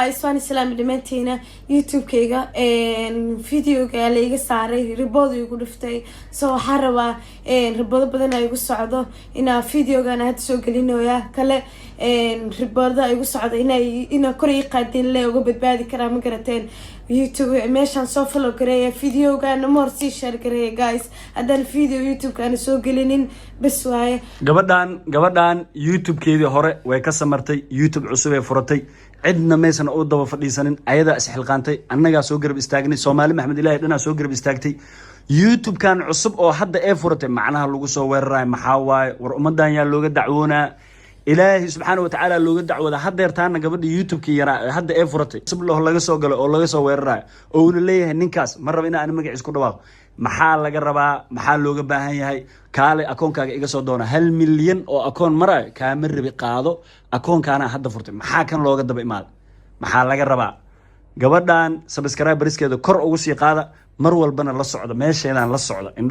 Iswaan islaami dhammaantiina. YouTube-kayga videoga la iga saaray, report igu dhiftay. So waxaan rabaa, reporto badan ay igu socdo, inaa videogan hadda soo gelinooya kale. Reportada igu socdo inaa kor ii qaadin le uga badbaadi karaa, ma garateen? YouTube meeshaan soo follow gareeya, videogana more sii share gareeya, guys. Haddaan video YouTube-ka soo gelinin, bes waaye. Gabadhan YouTube-keedii hore way ka samartay, YouTube cusub ee furatay. Cidna maysan u daba fadhiisanin, ayadaa isxilqaantay. Annagaa soo garab istaagnay, Soomaali Maxamed Ilahi dhanaa soo garab istaagtay. YouTube-kan cusub oo hadda ee furatay, macnaha lagu soo weerarayo maxaa waaye? War ummadan yaa looga dacwoonaa? Ilaahay subxaana watacaala looga dacwooda. Hadeertaana gabadha YouTube-kii yaraa hadda ee furatay cusub laga soo galo oo laga soo weerarayo oo uuna leeyahay ninkaas, ma raba in aan magaciis ku dhawaaqo. Maxaa laga rabaa? Maxaa looga baahan yahay? Kaale akoonkaaga iga soo doona. 1 milyan oo akoon marayo kaama rabi, qaado akoonkaana hadda furtay. Maxaa kan looga daba imaaday? Maxaa laga rabaa gabadhan? Subscriberskeeda kor ugu sii qaada, mar walbana la socda meesheedaan la socda indhaha.